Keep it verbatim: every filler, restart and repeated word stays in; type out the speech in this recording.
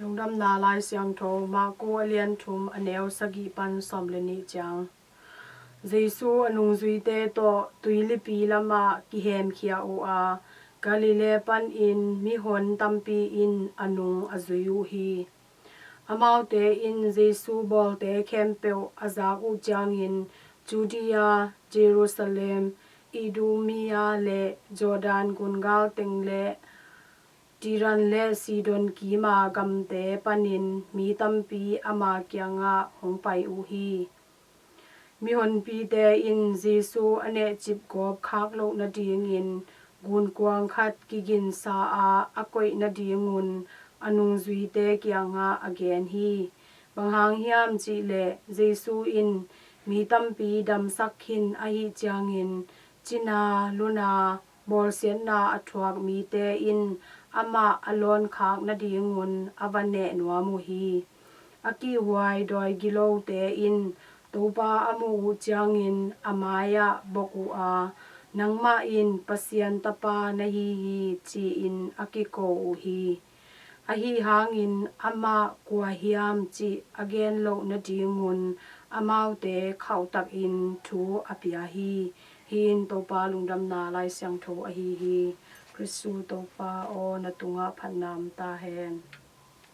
Lungdamna Lai Siangtho, Marku a lian thum, a neu sagih pan sawm le nih ciang. Jesu a nungzuite tawh tuilipi lamah kihemkhia uh a, Galilee panin mihon tampi in a nung a zui uh hi. Amaute in Jesu bawlte khempeuh a zak uh ciangin Judea, Jerusalem, Idumea le Jordan gungal teng le Tiran le Sidon kima gamte panin mi tampi ama kiangah hong pai uh hi. Mihonpite in Jesu a nehcip gawp khak loh nadingin gunkuang khat kiginsa a a koih nadingun a nungzuite kiangah a gen hi. Bang hang hiam cihleh Jesu in mi tampi damsak khin ahih ciangin cina luna bawlsiatna a thuak mite in amah a lawnkhak nadingun a va neh nuam uh hi. A kihhuai dawi gilote in Topa a muh uh ciangin a mai-ah bok uh a, "Nangmah in Pasian Tapa na hi hi," ci-in a kiko uh hi. Ahi hangin amah kua hiam cih a gen loh nadingun amaute khauhtakin thu a pia hi. Hih in Topa lungdamna Lai Siangtho ahi hi. Khristu Topa aw, na tungah phatna om ta hen.